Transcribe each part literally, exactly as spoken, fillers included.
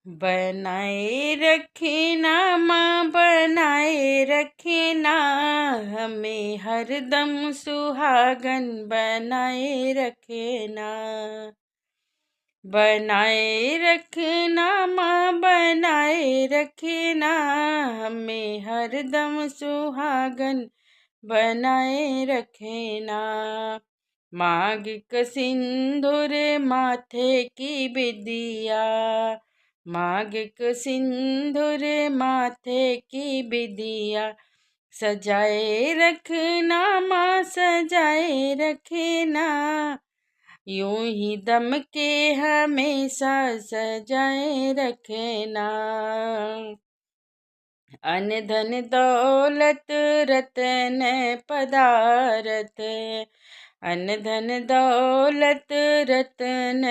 बनाए रखना माँ, बनाए रखना, हमें हरदम सुहागन बनाए रखना। बनाए रखना माँ, बनाए रखना, हमें हरदम सुहागन बनाए रखना। मांग क सिंदूर माथे की बिदिया, मांग क सिंदूर माथे की बिदिया, सजाए रखना माँ, सजाए रखना, यूं ही दम के हमेशा सजाए रखना। अन धन दौलत रतन पदारथ, अन धन दौलत रतन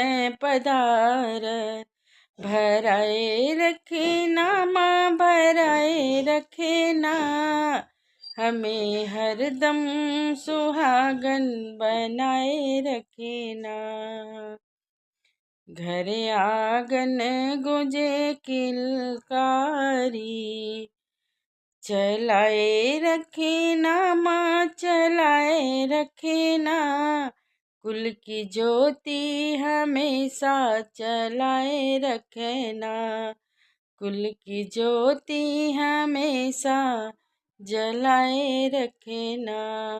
पदारथ, भराए रखना माँ, भराए रखना, हमें हरदम सुहागन बनाए रखना। घर आंगन गुंजे किलकारी, चलाए रखना माँ, चलाए रखना, कुल की ज्योति हमेशा चलाए रखना, कुल की ज्योति हमेशा जलाए रखना।